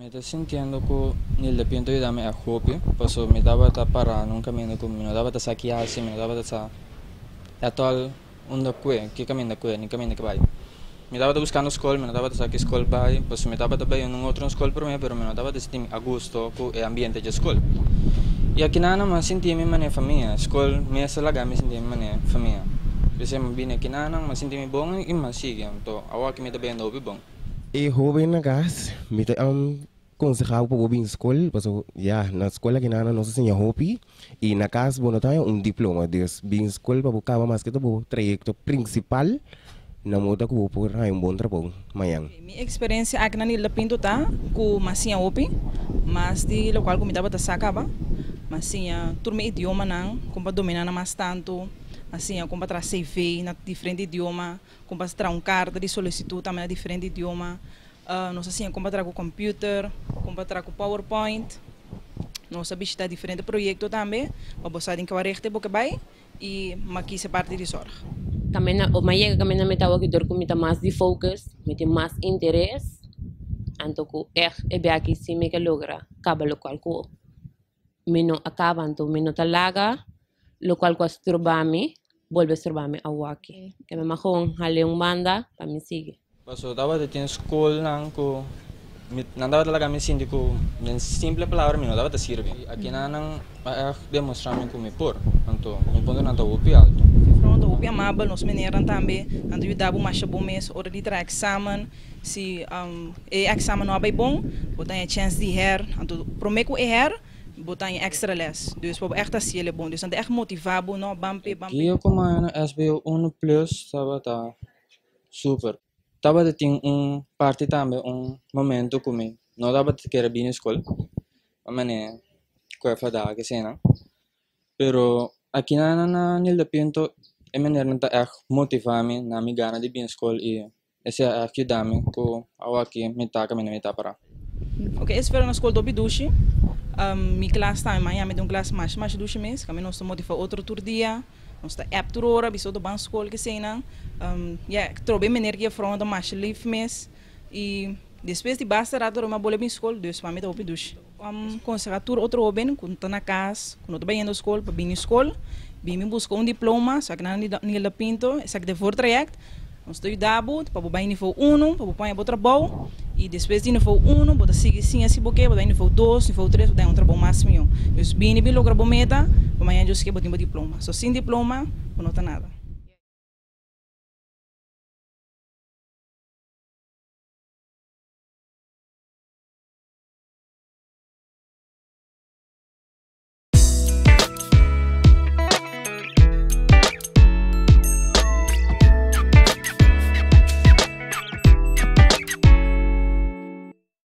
Mi ta sintiendo ku Nilda Pinto a yuda mi ègt hopi, pasobra mi tabata pará na un kaminda ku mi no tabata sa ki hasi, mi no tabata sa ètòl unda kue, ki kaminda kue, ni kaminda ke bai. Mi tabata buskando skol, mi no tabata sa ki skol bai, pasobra mi tabata bai un otro skol promé, pero mi no tabata sinti mi a gusto ku e ambiente dje skol. I akinan mi a sinti mi manera famia, skol mes a laga mi sinti mi manera famia. P'esei mi bini akinan, mi a sinti mi bon i mi a sigui, anto awor mi ta bayendo hopi bon. E hoben na kas, mi ta konsehá bo pa bo bin skol, pasobra ya, na skol akinan nos a siña hopi i na kas bo no ta haña un diploma, dus bin skol pa bo kaba maske ta bo trayekto prinsipal na moda ku bo por haña un bon trabou mañan. Mi eksperensia aki na Nilda Pinto ta ku m'a siña hopi, mas di lokual ku mi tabata sa kaba. M'a siña tur mi idiomanan, kon pa dominá nan mas tantu, m'a siña kon pa traha CV na diferente idioma, Kon pa traha un karta di solisitut tambe na diferente idioma. Nos a siña kon pa traha ku kòmpiuter, kon pa traha ku powerpoint. Nos a bishitá diferente proyekto tambe pa bo sa den kua richting bo ke bai i makis e parti di sòrg. Kaminda o mi a yega kaminda mi ta awor dor ku mi ta mas di focus, mi tin mas interes, anto ku ègt e biaha si mi ke logra kaba lokual ku mi no a kaba anto mi no ta laga lokual ku a stroba mi bolbe stroba mi awoki. Ke mi magon hale un banda pa mi sigui. Pasobra tabata tin skolnan ku mi nan tabata laga mi sinti ku den simple palabra mi no tabata sirbi. Akinan nan a ègt demostra mi ku mi por, anto mi puntonan ta hopi alto. Juffrouw ta hopi amabel, nos menernan tambe, nan ta yuda bo masha bon mes ora di traha examen. Si e examen no a bay bon, bo ta haña chens di her. Anto prome ku e her, bo ta haña extra les. Dus pa bo ègt hasiel e bon. Dus nan ta ègt motivá bo, no, ban p'e, ban p'e. Dia ku mi a haña SBO uno plus tabata super. Tabata tin un parti tambe un momento ku mi no tabata kere bini skol, pa manera ku e fada keseinan. Pero akinan na Nilda Pinto e menernan ta ègt motivá mi na mi gana di bini skol i Esei a yuda mi ku awaki mi ta kaminda mi ta pará. Oke, e sfera na skol ta hopi dushi. Mi klas tambe, maña mi tin un klas masha masha dushi mes. Kaminda nos ta motivá otro tur dia, nos ta app tur ora, bisa otro ban skol keseinan. Ya, trobe meneer ku juffrouw ta masha lif mes. I despues di basta rato mi a bolbe bin skol, dus pa mi ta hopi dushi. Konsehá tur otro hoben ku ta na kas, ku no ta bayendo skol, pa bini skol, bini buska un diploma, esaki nan di Nilda Pinto, esaki ta e voortraject. Nos ta yuda bo pa bo bai nivo uno, pa bo paña bo trabou, i despues di nivo uno bo ta sigui siña si bo ke, bo ta bai nivo dos, nivo tres, bo ta haña un trabou mas mihó. Dus bini bin logra bo meta, pa mañana Dios ke bo tin bo diploma. So sin diploma bo no ta nada.